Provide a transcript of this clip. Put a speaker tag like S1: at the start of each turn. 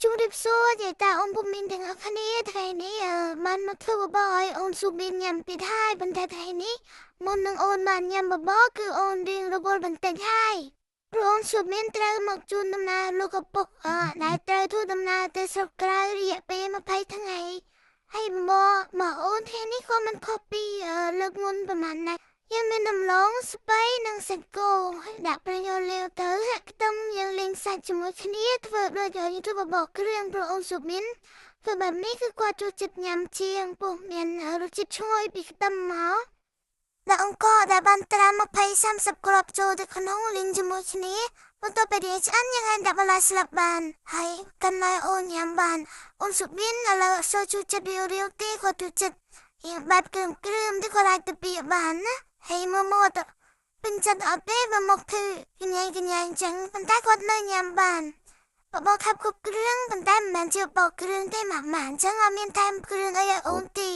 S1: ជំរាបសួរយាយតាអូនពុំមានទាំងអស់គ្នាថ្ងៃនេះបានមកធ្វើបបរឲ្យអូនស៊ូប៊ីនញ៉ាំទៀតហើយប៉ុន្តែថ្ងៃនេះមុននឹងអូនបានញ៉ាំបបរគឺអូនរៀងរវល់បន្តិចហើយព្រោះអូនស៊ូប៊ីនត្រូវមកជូនដំណើរលោកឪពុកដែលត្រូវធ្វើដំណើរទៅស្រុកក្រៅរយៈពេល20ថ្ងៃហើយមកអូនថ្ងៃនេះក៏មិនខុសពីលើកមុនប្រហែលណាស់យើងមានដំឡូងស្ពៃនិងសាច់គោដាក់ប្រយោលាវទៅហាក់ខ្ទឹមយើងលេងសាច់ជាមួយគ្នាធ្វើដូចយើងធ្វើបបរគ្រឿងព្រោះអូនស៊ូប៊ីនធ្វើបែបនេះគឺគាត់ចូលចិត្តញ៉ាំជាងពោះមានរសជាតិឈ្ងុយពីខ្ទឹមមកដាក់អង្ករដែលបានត្រាំ20 30គ្រាប់ចូលទៅក្នុងលីងជាមួយគ្នាបន្ទាប់ពីរៀងឆ្អិនយើងអាចដាក់បន្លែស្លាប់បានហើយកាន់ឲ្យអូនញ៉ាំបានអូនស៊ូប៊ីនឥឡូវអត់សូវចូលចិត្តរាវៗទេគាត់ចូលចិត្តរៀងបែបគ្រើមៗទេគាត់អាចទៅពីបានណាហើយមើលមកទៅពេញចិត្តអត់ទេបើមកធ្វើកញ្ញាកញ្ញាអញ្ចឹងប៉ុន្តែគាត់នៅញ៉ាំបានបបរខាប់គ្រប់គ្រឿងប៉ុន្តែមិនមែនជាបបរគ្រឿងទេម៉ាក់ម៉ាអញ្ចឹងអត់មានថែមគ្រឿងអីឲ្យអូនទេ